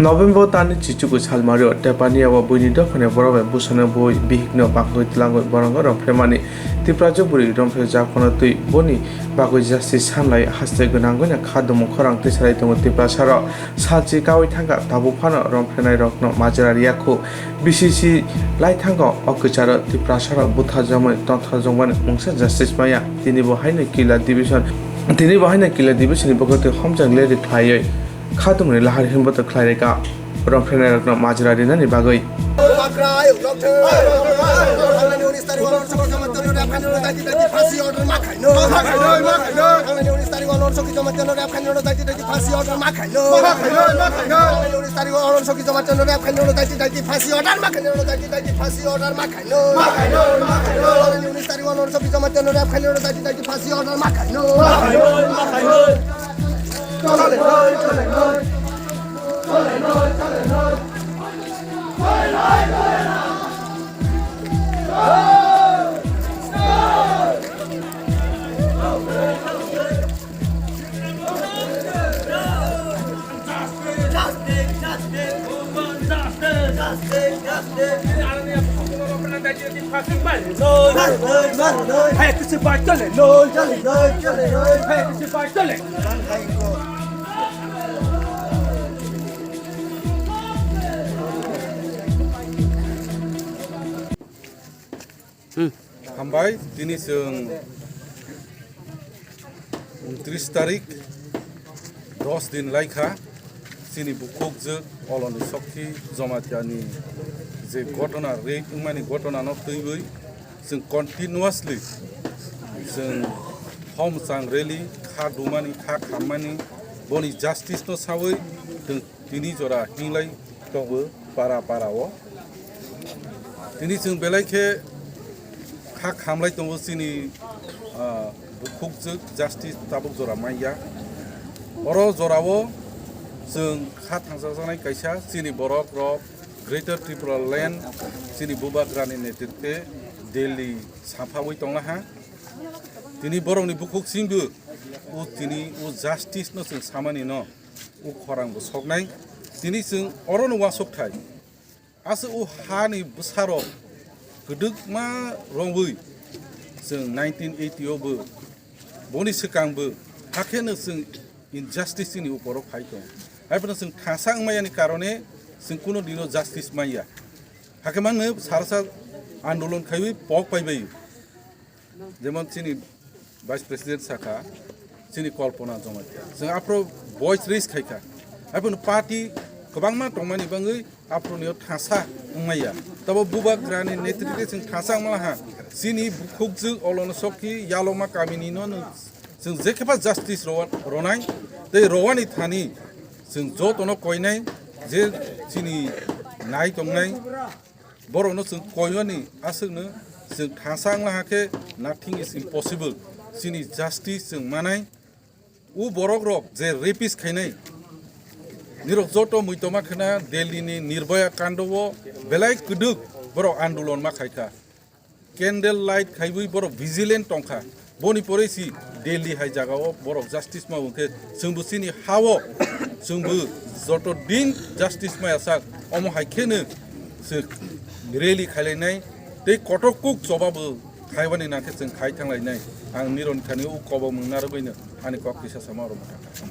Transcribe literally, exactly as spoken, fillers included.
November talni chichuku salmario Tepania o buini dophani borok bai bwsano bui bihikno bangwi tlangwi borongo romphemani Tiprajwk bwrwi romphre japhano twi boni bagwi justice sanlai haste gwnangwino kha dumung khorang tisarai tongo Tiprasarok. Salchi kawi thangkha tabuk phano romphrenairokno majra riyakhu. B C C lai thango o kwcharo Tiprasarok butharjakmani tongthokjakmani mungsa justice maya. Tini bo haino Kila division, tini bo haino Kila division ni bwkhak twi homjak leri khlaiwi khatumni lahar himbo to khlai reka romphrenairokno majra rinani bagwi. Hambai, tini chwng ঊনত্রিশ tarik, dos din laikha, chini bukhukjwk Oloni Sokhi Jamatia ni je gotona, rape wngmani gotona no twiwi chwng continuously chwng hom chang rally, kha dumani, kha khammani, boni justice no sawi chwng tini jora hinglai tongo para para o. Tini chwng belai khe kha khamlai tongo chini, ah, bukhukjwk justice tabuk jora manya. Oro jorao chwng kha thangsajaknai kaisa chini borok rok Greater Tripura Land chini bubagrani netritwe Delhi saphawi tonglaha. Tini borokni bukhuk singbo o tini o justice no chwng samani no o khorang bo soknai. Tini chwng oro no uansuk thai. Aswk o hani bwsarok kwdwkma romwi chwng nineteen eighty o bo boni swkang bo hakhe no chwng injustice chini uporo phai tong. Hai phano chwng thangsa wngmaya ni karone chwng kuno dino justice manya. Hakhe mangno sarsa andolon khaiwi pok paibai. Jemon chini Vice President sakha, chini Kalpana Jamatia. Chwng aphro voice raise khaikha. Hai phano party kwbangma tongmani bangwi aphronio thangsa wngmaya. Tabo bubagrani netritwe chwng thangsa wngmalaha. Chini bukhukjwk Oloni Sokhi Yaloma kamini no nwng chwng jekhepa justice rowa-, ronai tei rowani thani chwng jotono koinai je chini nai tongnai. Borokno chwng koimani aswkno chwng thangsa wnglaha khe nothing is impossible. Chini justice chwng manai. O borok rok je rapist khainai, nirok joto muitoma khwna Delhi ni Nirbhaya kando o belai kwdwk borok andolon ma khaikha. Candle light khaiwi borok vigilant tongkha. Boni porei si Delhi hai jagao borok justice ma wngkhe chwngbo chini hao chwngbo joto din justice maya sak omo hai kheno chwng rally khailainai tei kotor kuk choba bo khaibani nangkhe chwng khai thanglainai. Ang nironi thani o kobok mung narwgwino ani kok kisa sama oro mwthangkha.